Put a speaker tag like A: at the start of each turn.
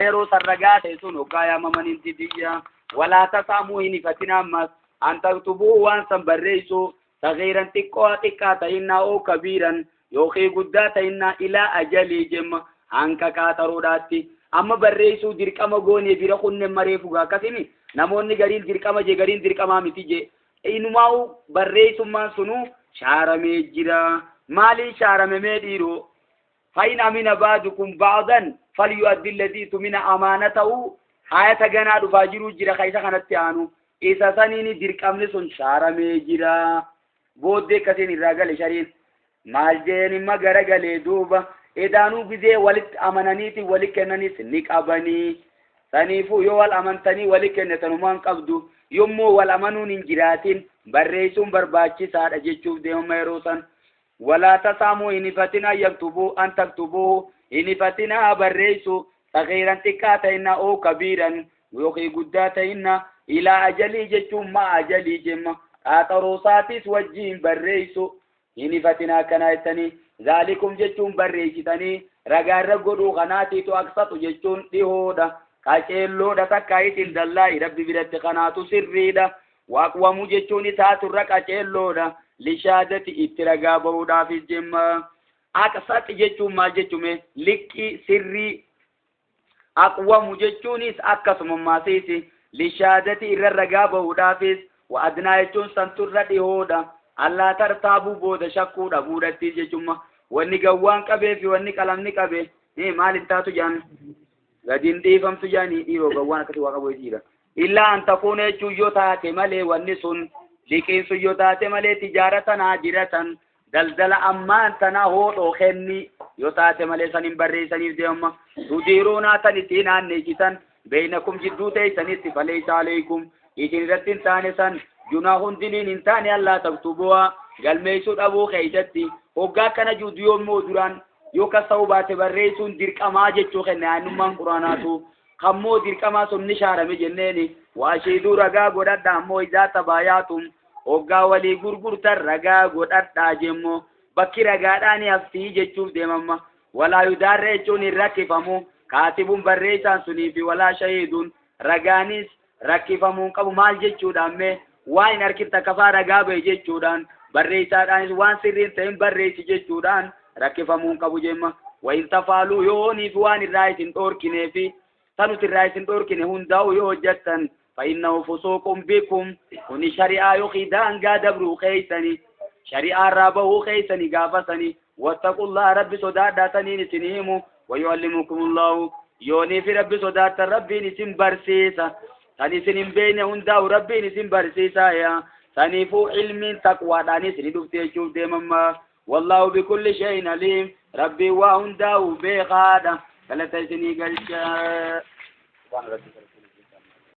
A: Yeroo san ragaa ta'e sun hoggaa yaamamaniin didiyya. Walaa tasaamuu hin ifatin ammas an taktubuu waan san barreessu sagiiran xiqqoo xiqqaa ta'innaa oo kabiiran yookiin guddaa ta'innaa ilaa ajalii jemma hanka qaxaruudhaatti. Amma barreessuu dirqama goonee bira kunne maree fugaa akkasimi namoonni gariin dirqama je gariin dirqamaa miti je inumaa'u barreessummaan sunuu shaaramee jira. Maaliin shaarame mee dhiiroo? فإن أمن بعضكم بعضا فليؤدي الذي اؤتمن أمانته آية غنا دفا jiru jira kaisa kanatti aanu isa saniin dirqamni sun shaaramee jira. Booddee akkasiin irraa gale shariin maal jeen imma garagalee duuba edaanuu gizee walitti amananiiti wali kennanis ni qabanii. Saniifuu yoo wal amantanii wali kennitanumaan qabdu yommuu wal amanuun hin jiraatin barreessuun barbaachisaadha jechuuf deemama yeroo san. Walaa tasaamuu hin ifatinaa yaktubuu an taktubuu hin ifatinaa barreessu sagiiran xiqqaa ta'inna oo kabiiran yookiin guddaa ta'inna ilaa ajalii jechuun ma ajalii jemma qaaxaroo wajjiin barreessu hin ifatinaa akkanaa jettanii zaalikum jechuun barreessitanii ragaarra godhuu kanaatiitu aqsatu jechuun dhihoodha qaceelloodha takkaa isin dallaa'i rabbi biratti kanaatu sirriidha. Waaqwamuu jechuun isaaturra qaceelloodha lishaadati itti ragaa bahuudhaafis jemma. Aqsat jechuun maal jechume liqqii sirrii. Aqwamu jechuunis akkasuma maasiisi lishaadati irra ragaa bahuudhaafis. Wa adnaa jechuun santurra dhihoodha allaa tartaabuu booda shakkuu dhabuudhattis jechumma. Wanni gawwaan qabee fi wanni qalamni qabe maal hin taatu jaan gadi hin dhiifamtu jaanii dhiiroo gawwaan akkasii waa qabu jira. Illaa an takuuna jechuun yoo taate malee wanni sun liqiin sun yoo taate malee tijaaratan haajiratan daldala ammaan tana hoodhoo kenni yoo taate malee san hin barreessaniif deemama. Tudiiruunaa tan ittiin aanneessitan beeynakum jidduu teessanitti faleessa aleekum isin irratti hin taane san junaahun diliin hin taane allaa taktubu'a galmeessuu dhabuu keeysatti hoggaa akkana juudu yommuu duraan yoo kasa'uu baate barreessuun dirqamaa jechuu kenna yaannummaan quraanaatu kammoo dirqamaa sun ni shaarame jenneeni waashiiduu ragaa godhadha ammoo izaa tabaayaatum hoggaa walii gurgurtan ragaa godhadhaa jemmoo bakki ragaadhaan haftii jechuuf deemamma. Walaa yudaarra jechuun hin rakkifamu kaatibuun barreessaan sunii fi walaa shahiiduun ragaanis rakkifamuu hin qabu maal jechuudhaan mee waan hin harkin takka faa ragaa bahe jechuudhaan barreessaadhaanis waan sirriin ta'in barreessi jechuudhaan rakkifamuu hin qabu jemma. Wayin tafaaluu yooniif waan irraa isin dhoorkinee fi tanuti irraa isin dhoorkine hundaa'u yoo hojjettan فإنه فسوق بكم كوني شريعة يوخي دانقا دبرو خيسني شريعة رابه خيسني قافسني واتقوا الله رب صداد تنين سنيمو ويعلمكم الله يوني في رب صداد ربي نسم برسيسا تني سنين بين هنداو ربي نسم برسيسا يا سنيفو علم تقوى داني سني دفتي شوف ديمما والله بكل شيء عليم ربي وهنداو بخادة ثلاثة سني قلشا.